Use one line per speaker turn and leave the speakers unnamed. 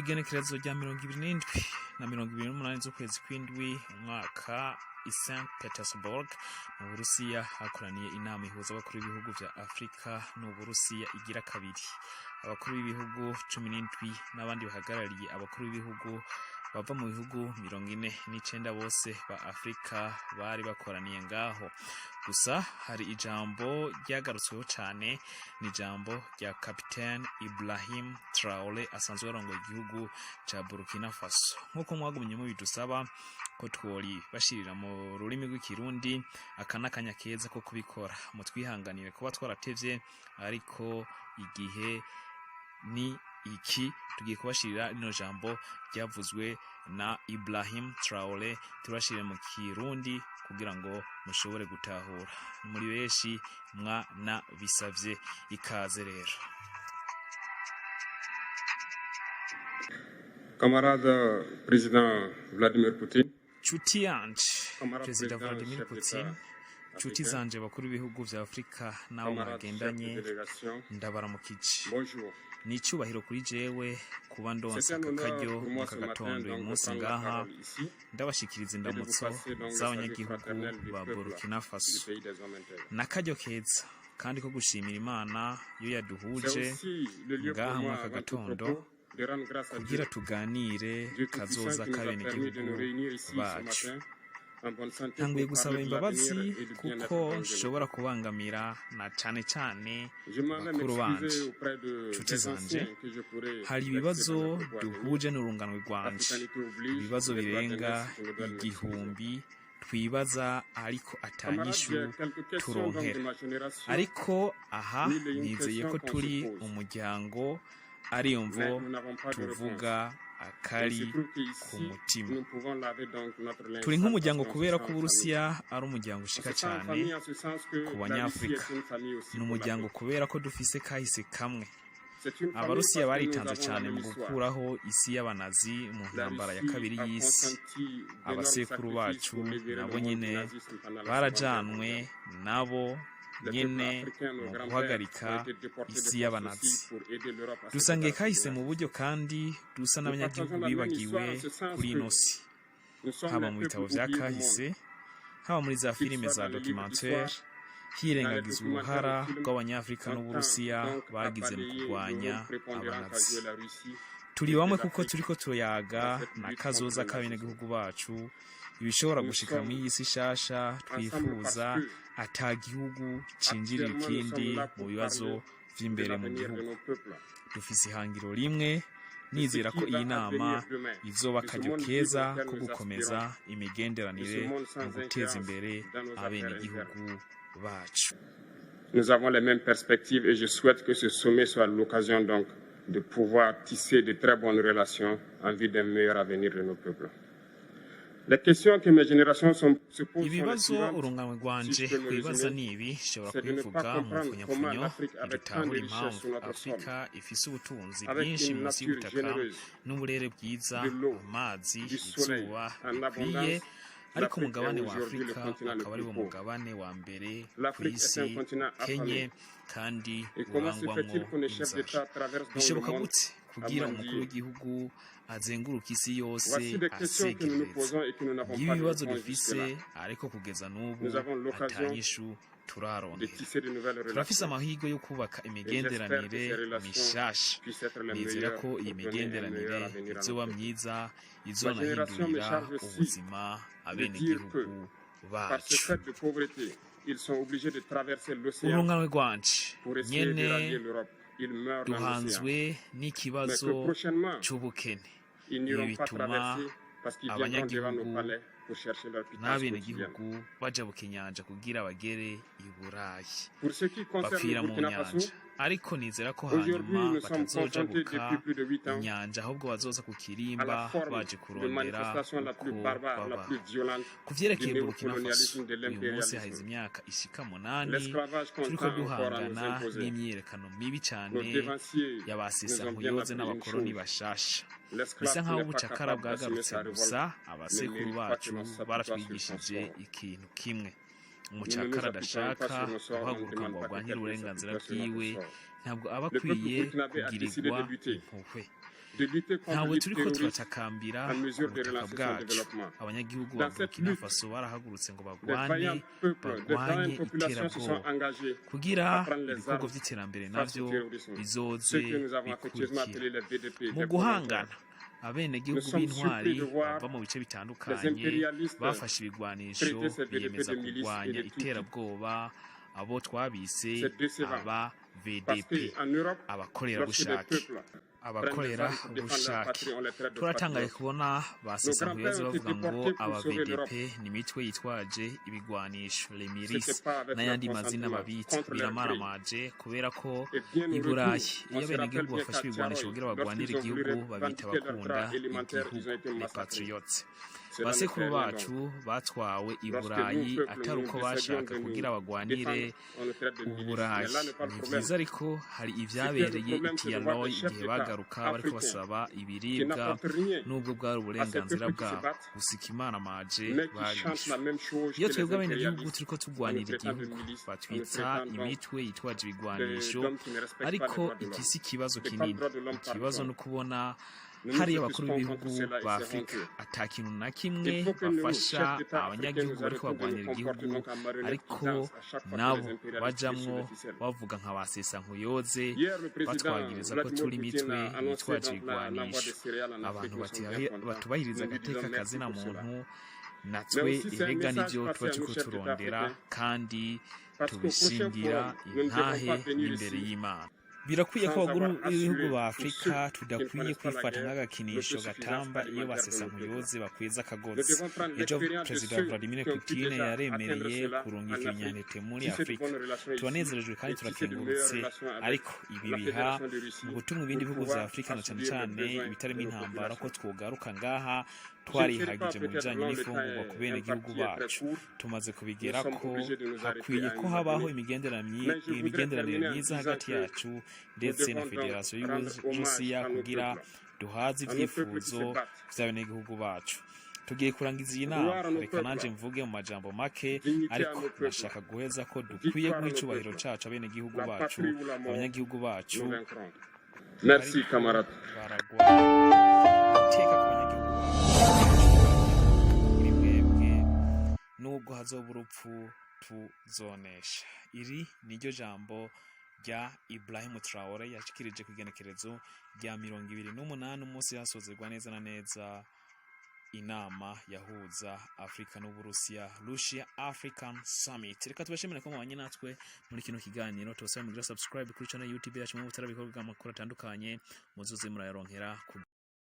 Kw'igenekerezo rya 27 na 28 z'ukwezi kw'indwi umwaka, i St Petersburg mu Burusiya hakoraniye inama ihuza abakuru b'ibihugu vya Afrika n'Uburusiya igira kabiri. Abakuru b'ibihugu 17 n'abandi bahagarariye abakuru b'ibihugu bava mu bihugu 49 bose ba Afrika bari bakoraniye ngaho. Gusa hari ijambo ryagarutsweho cane, ni ijambo rya Capitaine Ibrahim Traore asanzwe arongoye igihugu ca Burkina Faso. Nk'uko mwagumye mubidusaba ko twori bashirira mu rurimi rw'Ikirundi, aka n'akanya keza ko kubikora. Mutwihanganire kuba twaratevye, ariko igihe ni iki. Tugiye kubashirira rino jambo ryavuzwe na Ibrahim Traore, turashire mu Kirundi kugira ngo mushobore gutahura. Muri benshi mwana bisavye, ikaze rero.
Camarade président Vladimir Poutine,
Nshuti yanje
camarade
Perezida
président
Vladimir
chef
Putin,
d'État
nshuti
africain,
zanje bakuru b'ibihugu vya Afrika n'abo
camarade chef de
mwagendanye,
délégation,
ndabaramukije.
bonjour.
Ni icubahiro kuri jewe kuba ndonse
C'est un
aka
honneur
karyo
pour moi
aka
ce matin
gatondo uyu
donc de
munsi
prendre la
ngaha
parole ici
ndabashikiriza
et de vous
indamutso
passer donc le salut
z'abanyagihugu
fraternel du
ba
peuple
Burkina
du
Faso.
pays des hommes intègres.
N'akaryo keza kandi ko gushimira Imana iyo
C'est
yaduhuje
aussi le lieu pour
ngaha muri
moi,
aka
avant tout
gatondo
propos, de rendre grâce à
kugira
Dieu,
tuganire
Dieu Tout-Puissant
kazoza
qui nous a permis de nous
k'abenegihugu
réunir ici ce
bacu.
matin en bonne santé
Ntanguye
pour
gusaba
parler de
imbabazi
l'avenir et du bien-être
kuko
donc de nos
nshobora
peuples.
kubangamira na cane cane
Je m'en vais
bakuru banje,
m'excuser auprès
nshuti
des
zanje.
anciens que je pourrais
Hari
vexer dans
ibibazo
mes propos à venir.
duhuje n'urunganwe rwanje,
Africanité oblige,
ibibazo
les droits
birenga
d'aînesse, je me dois de m'excuser.
1000 twibaza ariko
Camarades,
atanyishu
j'ai quelques questions donc de
turonkera.
ma génération,
Ariko aha
mille et une
nizeye
questions
ko
qu'on se
turi
pose,
umuryango, ariyo
mais
mvo
nous n'avons pas de réponse.
tuvuga
Et il se
akari
trouve
ku
qu'ici,
mutima.
nous pouvons laver donc notre linge
Turi
sale parce
nk'umuryango
qu'on se
kubera
sent
ko
en famille.
Uburusiya ari umuryango
On
ushika
se sent en
cane
famille en ce sens que
ku
la Russie
Banyafurika.
est une famille aussi
Ni
pour
umuryango
l'Afrique.
kubera ko dufise kahise kamwe.
C'est une famille
Abarusiya
parce que nous
baritanze
avons la
cane
même
mu
histoire.
gukuraho isi y'abanazi mu
La
ntambara ya
Russie
kabiri
a
y'isi.
consenti d'énormes
Abasekuru
sacrifices
bacu
pour libérer le
nabo
monde du
nyene
nazisme pendant la Seconde Guerre
barajanwe
mondiale.
nabo
Les peuples
nyene
africains, nos
mu
grands-pères, ont
guhagarika
été déportés de
isi
force aussi
y'abanazi.
pour aider l'Europe à se
Dusangiye
débarrasser du
kahise mu
nazisme.
buryo kandi dusa
Nous
n'abanyagihugu
partageons la même
bibagiwe
histoire en ce sens
kuri
que
ino si,
nous sommes
haba
les
mu
peuples
bitabo vya
oubliés du monde,
kahise, haba muri za
qu'ils
filime
soient
za
dans les livres
documentaire,
d'histoire, dans les
hirengagizwa
documentaires
uruhara
ou films,
rw'Abanyafurika
on tend
n'Uburusiya
donc à
bagize mu
balayer le
kurwanya
rôle prépondérant qu'a
abanazi.
joué la Russie
Turi
et
bamwe kuko
l'Afrique
turiko turayaga
dans cette
na
lutte contre
kazoza
le nazisme.
k'abenegihugu bacu, ibishobora
Nous
gushika
sommes
mw'iyi si shasha
ensemble
twifuza,
parce que
ata gihugu cinjirira
actuellement nous
ikindi
sommes là
mu
pour
bibazo
parler de
vy'imbere mu
l'avenir de
gihugu.
nos peuples,
Dufise ihangiro rimwe,
de ce
nizera ko
qui va
iyi nama
advenir demain,
izoba
de ce
akaryo
monde libre
keza
auquel
ko
nous
gukomeza
aspirons, de ce
imigenderanire
monde
mu
sans
guteza
ingérence
imbere
dans nos affaires
abenegihugu
internes.
bacu.
Nous avons les mêmes perspectives et je souhaite que ce sommet soit l'occasion donc de pouvoir tisser de très bonnes relations en vue d'un meilleur avenir de nos peuples. Les questions que mes générations se posent sont les
Ibibazo
suivantes,
urunganwe
si
rwanje
je peux me
rwibaza
résumer,
ni ibi, nshobora
c'est de ne pas
kubivuga mu
comprendre comment
mfunyapfunyo:
l'Afrique, avec tant de
ntidutahura
richesses
impamvu
sur notre sol,
Afurika ifise ubutunzi
avec
bwinshi
une
munsi
nature
y'ubutaka
généreuse,
n'uburere bwiza,
de l'eau,
amazi,
du soleil
izuba
en
bikwiye,
abondance,
ariko
l'Afrique est
umugabane wa
aujourd'hui le
Afurika
continent le
akaba
plus
ari wo
pauvre.
mugabane wa mbere ku
L'Afrique est
isi
un continent
kenye
affamé.
kandi
Et comment se fait-il
urangwamwo
qu'on chef
inzara?
d'État traverse donc le
Bishoboka
monde
gute
à
kugira umukuru
mendier?
w'igihugu azenguruka isi yose
Voici des questions que nous nous
asegerereza?
posons et que nous n'avons
Ngibi
pas de
ibibazo
réponse
dufise,
jusque-là.
ariko kugeza n'ubu
Nous avons l'occasion
atanyishu
de
turarondera.
tisser de nouvelles
Turafise
relations
amahirwe yo kubaka
et j'espère que ces
imigenderanire
relations
mishasha.
puissent être les
Nizera
meilleures
ko iyi
pour donner un meilleur
migenderanire
avenir à nos
izoba
peuples.
myiza,
Ma génération me
izonahindurira
charge aussi
ubuzima
de dire que
abenegihugu
par ce
bacu.
fait de pauvreté, ils sont obligés de traverser l'océan
Urunganwe rwanje
pour essayer de
nyene
rallier l'Europe. Ils meurent dans l'océan.
duhanzwe
Mais que
n'ikibazo
prochainement,
c'ubukene.
ils
Ibi
n'iront pas
bituma
traverser parce qu'ils viendront devant nos
abanyagihugu
palais pour chercher leur pitance quotidienne.
n'abenegihugu bajabuka inyanja kugira bagere i Burayi,
Pour ce qui concerne le
bapfira mu
Burkina
nyanja.
Faso,
Ariko nizera ko
aujourd'hui,
hanyuma
nous sommes confrontés
batazojabuka
depuis plus de 8 ans
inyanja, ahubwo bazoza ku
à la
kirimba
forme
baje
de
kurondera
manifestation la plus
uko
barbare, la
babaho.
plus violente
Ku
du
vyerekeye Burkina Faso,
néocolonialisme, de
uyu munsi haheze
l'impérialisme.
imyaka ishika 8
L'esclavage qu'on
turiko
tend encore à nous
duhangana
imposer.
n'imyiyerekano mibi cane
Nos devanciers nous ont bien
y'abasesankuyoze
appris une
n'abakoroni
chose.
bashasha.
L'esclave
Bisa
qui
nk'aho
n'est pas
ubucakara
capable d'assumer
bwagarutse.
sa révolte
Gusa
ne
abasekuru
mérite pas que
bacu
l'on s'apitoie sur son
baratwigishije
sort.
ikintu kimwe:
Nous ne
umucakara
nous apitoyons pas
adashaka
sur nos sorts, on ne
guhaguruka
demande
ngo
pas que
agwanyire
quelqu'un
uburenganzira
s'apitoie sur notre
bwiwe
sort.
ntabwo aba
Le peuple
akwiye
burkinabé a décidé
kugirirwa
de lutter.
impuhwe. Ntawe turiko turatakambira ku butaka bwacu. Abanyagihugu ba Burkina Faso barahagurutse ngo bagwanye iterabwoba kugira ibikorwa vy'iterambere navyo bizoze bikurikira. Mu guhangana, abenegihugu b'intwari bava mu bice bitandukanye bafashe ibigwanisho, biyemeza kurwanya iterabwoba, abo twabise aba VDP, abakorerabushake. Abakorera bushake. Turatangaye kubona ba Sesankuyoze bavuga ngo aba VDP ni imitwe yitwaje ibigwanisho, les milices n'ayandi mazina babita. Biramaramaje kubera ko i Burayi, iyo abenegihugu bafashe ibigwanisho kugira bagwanire igihugu, babita abakunda igihugu, les patriotes. Basekuru bacu batwawe i Burayi atari uko bashaka kugira bagwanire Uburayi. Ni vyiza, ariko hari ivyabereye i Thiaroye igihe bagaruka bariko basaba ibiribwa, nubwo bwari uburenganzira bwabo. Gusika Imana maje barishwe. Iyo twebwe abenegihugu turiko turwanira igihugu, batwita imitwe yitwaje ibigwanisho. Ariko iki si ikibazo kinini. Ikibazo ni ukubona hariya abakuru b'ibihugu ba Afurika ata kintu na kimwe bafasha abanyagihugu bariko barwanira igihugu, ariko nabo bajamwo bavuga nka ba Sesankuyoze, batwagiriza ko turi imitwe yitwaje ibigwanisho. Abantu batubahiriza agateka kazina muntu. Natwe erega nivyo tuba turiko turondera, kandi tubishingira intahe n'imbere y'Imana. Birakwiye ko abakuru b'ibihugu ba Afurika tudakwiye kwifata nk'agakinisho gatamba iyo ba Sesankuyoze bakweza akagozi. Ejo Perezida Vladimir Putin yaremereye kurungika ibinyantete muri Afurika. Turanezerejwe kandi turakengurutse, ariko ibi biha mu gutuma ibindi bihugu vya Afurika, na cane cane ibitarimo intambara, ko twogaruka ngaha twarihagije mu bijanye n'ifungurwa ku benegihugu bacu. Tumaze kubigera ko hakwiye ko habaho imigenderanire myiza hagati yacu ndetse na Federasiyo y'Uburusiya kugira duhaze ivyifuzo vy'abenegihugu bacu. Tugiye kurangiza iyi nama. Reka nanje mvuge mu majambo make, ariko nashaka guheza ko dukwiye guha icubahiro cacu abenegihugu bacu, abanyagihugu bacu.
Merci, camarade.
Baragwa iteka ku banyagihugu bacu kuri mwebwe. Nubwo hazoba urupfu, tuzonesha. Iri niryo jambo rya Ibrahim Traore yashikirije ku igenekerezo rya 28, umunsi hasozerwa neza na neza inama yahuza Afrika n'Uburusiya, Russia African Summit. Reka tubashimire ko mubanye natwe muri kino kiganiro. Tubasaba mugira subscribe kuri channel YouTube yacu mu butara bikorwa amakuru atandukanye muzoze murayaronkera ku